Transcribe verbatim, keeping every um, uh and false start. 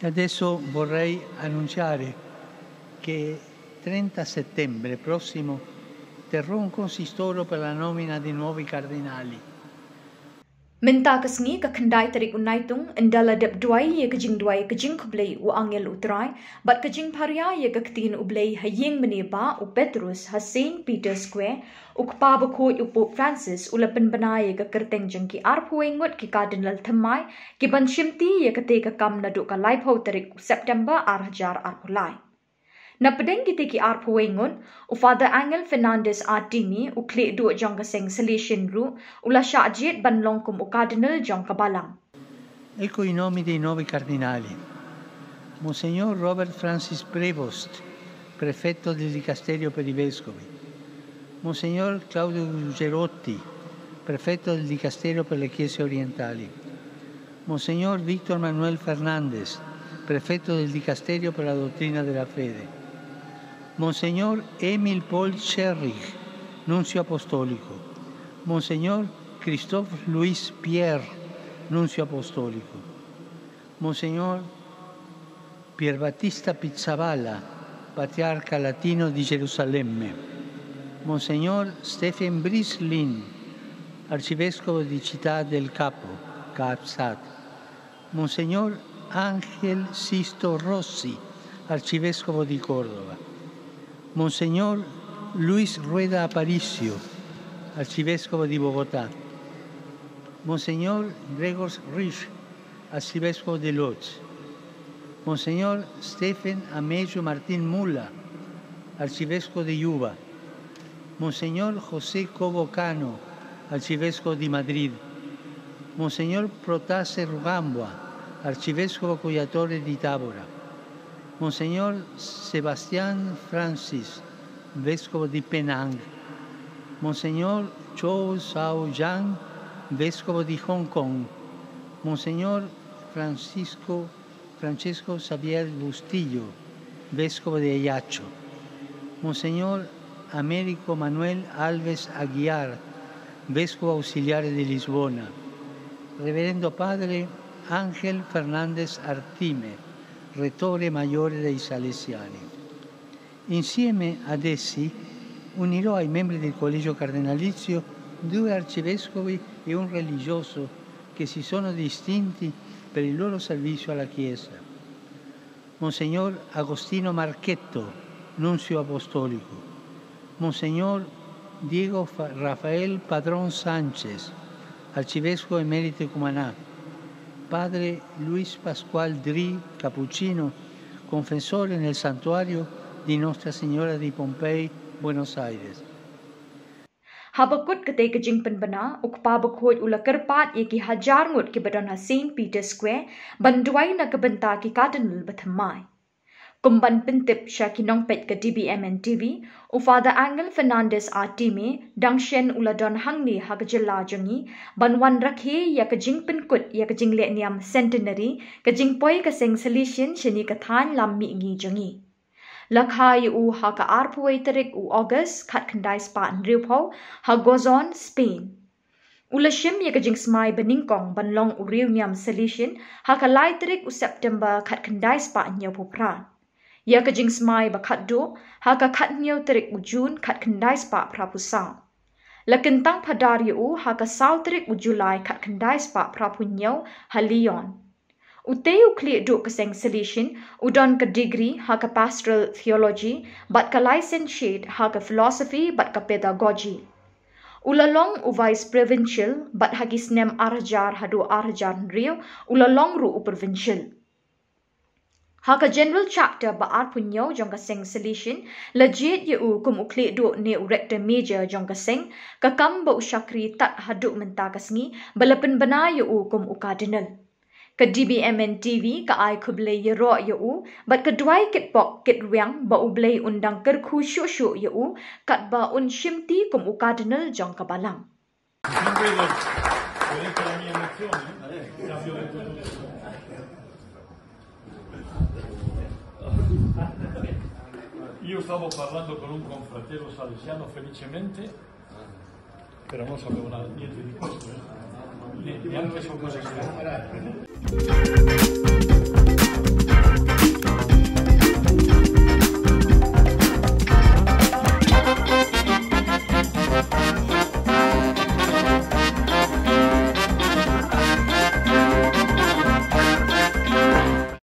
Adesso vorrei annunciare che trenta settembre prossimo terrò un consistorio per la nomina di nuovi cardinali. Mynta ka sngi ka khyndai tarik u Naitung, ynda la dep duwai ïa ka jingduwai ka jingkhublei u angel u Trai bad ka jingpharia ïa ka ktien u Blei ha ïing mane ba u Petrus ha Saint Peter Square, u kpa bakhuid u Pope Francis u la pynbna ïa ka kyrteng jong ki arphew wei ngut ki Cardinal thymmai ki ban shimti ïa katei ka kam naduh ka laiphew tarik u September ar hajar arphew lai. Na pdeng kitei ki arphew wei ngut, u Father Angel Fernandez Artime, u khlieh duh jong ka seng Salesian ruh, u la shah jied ban long kum u Cardinal jong ka Balang. Ecco i nomi dei nuovi cardinali. Monsignor Robert Francis Prevost, prefetto del dicasterio per i vescovi. Monsignor Claudio Gerotti, prefetto del dicasterio per le chiese orientali. Monsignor Victor Manuel Fernandez, prefetto del dicasterio per la dottrina della fede. Monsignor Emil Paul Tscherrig, nunzio apostolico. Monsignor Christophe Louis Pierre, nunzio apostolico. Monsignor Pierbattista Pizzaballa, patriarca latino di Gerusalemme. Monsignor Stephen Brislin, arcivescovo di Città del Capo, Capsat. Monsignor Angel Sisto Rossi, arcivescovo di Cordova. Monsignor Luis Rueda Aparicio, arcivescovo di Bogotà. Monsignor Gregor Rich, arcivescovo di Lodz. Monsignor Stephen Amejo Martin Mula, arcivescovo di Juba. Monsignor José Cobo Cano, arcivescovo di Madrid. Monsignor Protase Rugambua, arcivescovo coadjutore di Tabora. Monsignor Sebastian Francis, vescovo di Penang. Monsignor Chou Sao Zhang, vescovo di Hong Kong. Monsignor Francisco Francesco Xavier Bustillo, vescovo di Aiaccio. Monsignor Américo Manuel Alves Aguiar, vescovo ausiliare di Lisbona. Reverendo Padre Angel Fernandez Artime, rettore maggiore dei Salesiani. Insieme ad essi unirò ai membri del Collegio Cardinalizio due arcivescovi e un religioso che si sono distinti per il loro servizio alla Chiesa. Monsignor Agostino Marchetto, nunzio apostolico. Monsignor Diego Fa- Rafael Padron Sánchez, arcivescovo emerito di Cumaná. Padre Luis Pascual Dri, cappuccino, confessore nel santuario di Nostra Signora di Pompei, Buenos Aires. Haba kut katei ka jingpynbna, u kpa bakhuid u la kyrpad ïa ki hajar ngut kiba don ha Saint Peter Square ban duwai na ka bynta ki Cardinal bathymmai. Kum ban pyntip sha ki nongpeit ka D B M N T V, u Father Angel Fernandez Artime, dang shen u la don hangne ha ka jylla jong ngi ban wan rakhe ïa ka jingpynkut ïa ka jinglehniam centenary ka jingpoi ka seng Salesian shane ka thaiñ lam mihngi jong ngi. La kha ïa u ha ka arphew wei tarik u August khatkhyndai spah hynriewphew ha Gozon, Spain. U la shim ïa ka jingsmai banyngkong ban long u riewniam Salesian ha ka lai tarik u September khatkhyndai spah hynñiewphew phra. Ïa ka jingsmai bakhatduh ha ka khathynñiew tarik u June khatkhyndai spah phraphew saw. La kyntang phadar ïa u ha ka saw tarik u July khatkhyndai spah phraphew hynñiew ha Lyon. Utei u khlieh duh ka seng Salesian u don ka degree ha ka Pastoral Theology bad ka Licentiate ha ka Philosophy bad ka Pedagogy. U la long u Vice Provincial bad ha ki snem ar hajar haduh ar hajar hynriew u la long ruh u Provincial. Ha ka General Chapter ba arphew hynñiew jong ka seng Salesian la jied ïa u kum u khlieh duh ne u Rector Major jong ka seng, ka kam ba u shakri tad haduh mynta ka sngi ba la pynbna ïa u kum u Cardinal. Ka D B M N T V ka ai khublei ïaroh ïa u bad ka duwai kitbok kitrwiang ba U Blei un dang kyrkhu shuh shuh ïa u katba un shimti kum u Cardinal jong ka Balang. Io stavo parlando con un confratello salesiano felicemente, però non sapevo niente di questo, eh. Neanche sua cosa.